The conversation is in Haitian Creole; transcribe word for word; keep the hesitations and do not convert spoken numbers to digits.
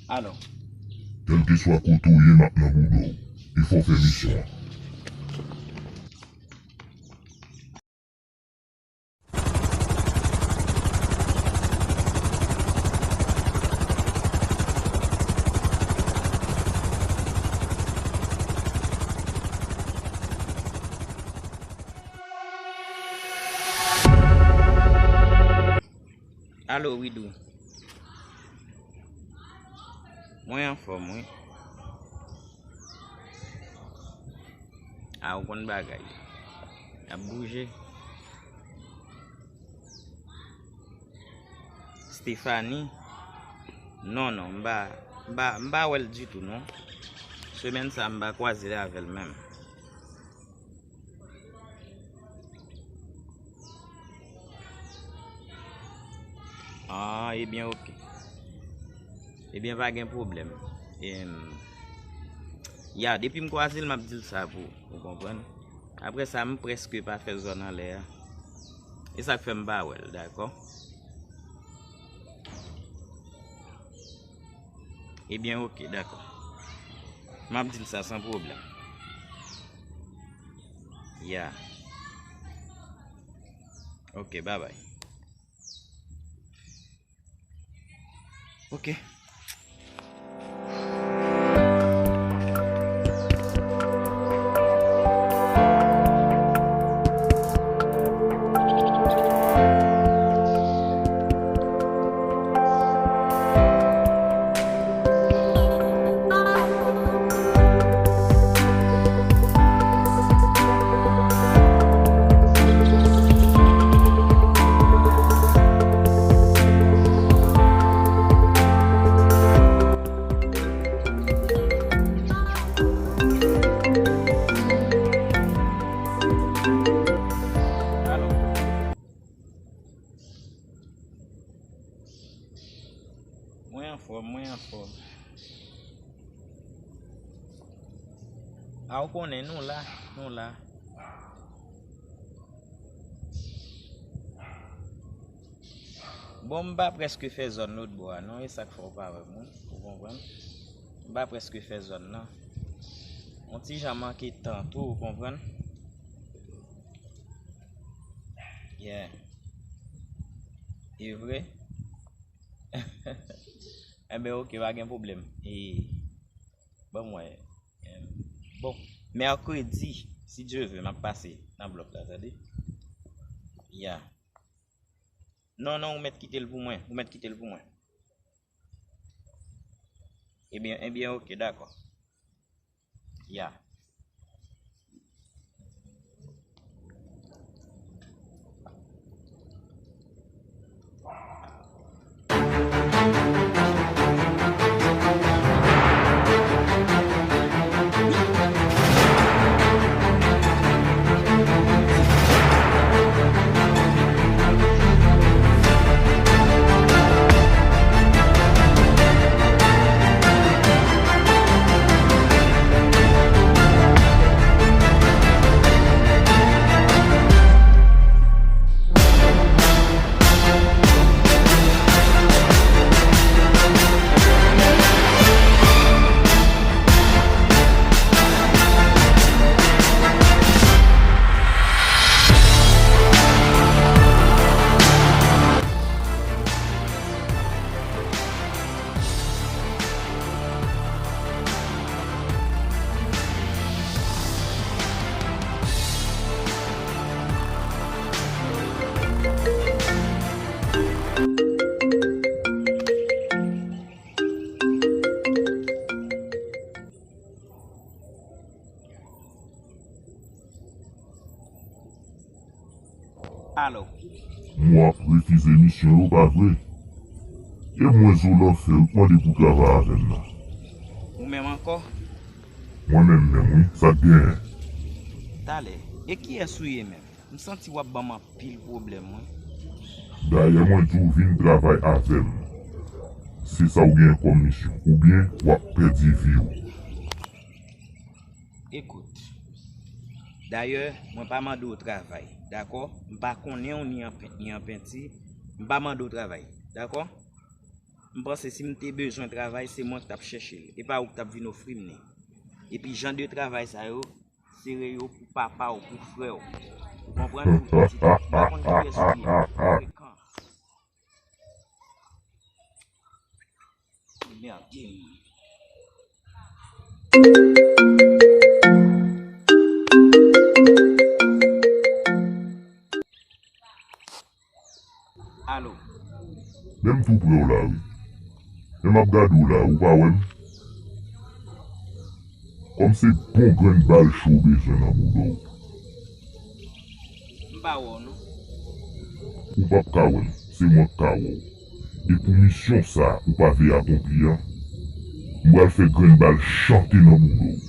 Alo. Kèlkeswa kote w ye, m ap nan bouda w. E fò w fè misyon an. Alo, Widou. Mwen anfòm, wi. A, ou konn bagay. Y ap bouje. Stephanie? Non, non, m pa, m pa, m pa wè l ditou, non. Semèn sa, m pa kwaze avè l menm. Ah, ebyen, oke. Ebyen, pa gen pwoblèm. Em, ya, depi m kwaze l, m ap di l sa pou ou, ou konprann? Apre sa, m prèske pa fè zòn anlè a. E sa k fè m pa wè l, dakò? Ebyen, oke, dakò. M ap di l sa san pwoblèm. Ya. Oke, babay. Oke. Alo. Mwen anfòm, mwen anfòm. A, ou konnen, nou la, nou la. Bon, m pa prèske fè zòn lòt bò a, non, e sa k fè w pa wè m, wi, ou konprann? M pa prèske fè zòn nan. On ti jan manke tan tou, ou konprann? Yeah. E vre? Enben, oke, pa gen pwoblèm. E, ban m wè. Em, bon, mèkredi, si Dye vle, m ap pase nan blòk la, tande? Ya. Non, non, ou mèt kite l pou mwen. Ou mèt kite l pou mwen. Ebyen, ebyen, oke, dakò. Ya. Alo. M wè w ap refize misyon yo, pa vre? E mwen, Zolan, fè w mande pou travay avè m nan. Ou menm ankò? Mwen menm menm, wi. Sa k genyen? Talè. E kiyès ou ye menm? M santi w ap ban m anpil pwoblèm, wi. Dayè, mwen di w vin travay avè m. Se sa w genyen kòm misyon. Oubyen, w ap pèdi vi w. Ekout. Dayè, mwen pa mande w travay, dakò? M pa konnen w ni an pen-, ni an penti. M pa mande w travay, dakò? M panse si m te bezwen travay, se mwen k t ap chèche l, e pa ou k t ap vin ofri m li. Epi jan de travay sa yo, sere yo pou papa w, pou frè w. Ou konprann? Pou pitit ou. M pa konn kiyès ou ye. Frekan. Merde. Alo. Men m tou pre w la, wi. Men m ap gade w la, ou pa wè m? Kòm se bon grenn bal cho w bezwen nan bouda w. M pa wè w, non. Ou p ap ka wè m, se mwen k ka wè w. E pou misyon sa ou pa vle akonpli a, m pral fè grenn bal chante nan bouda w.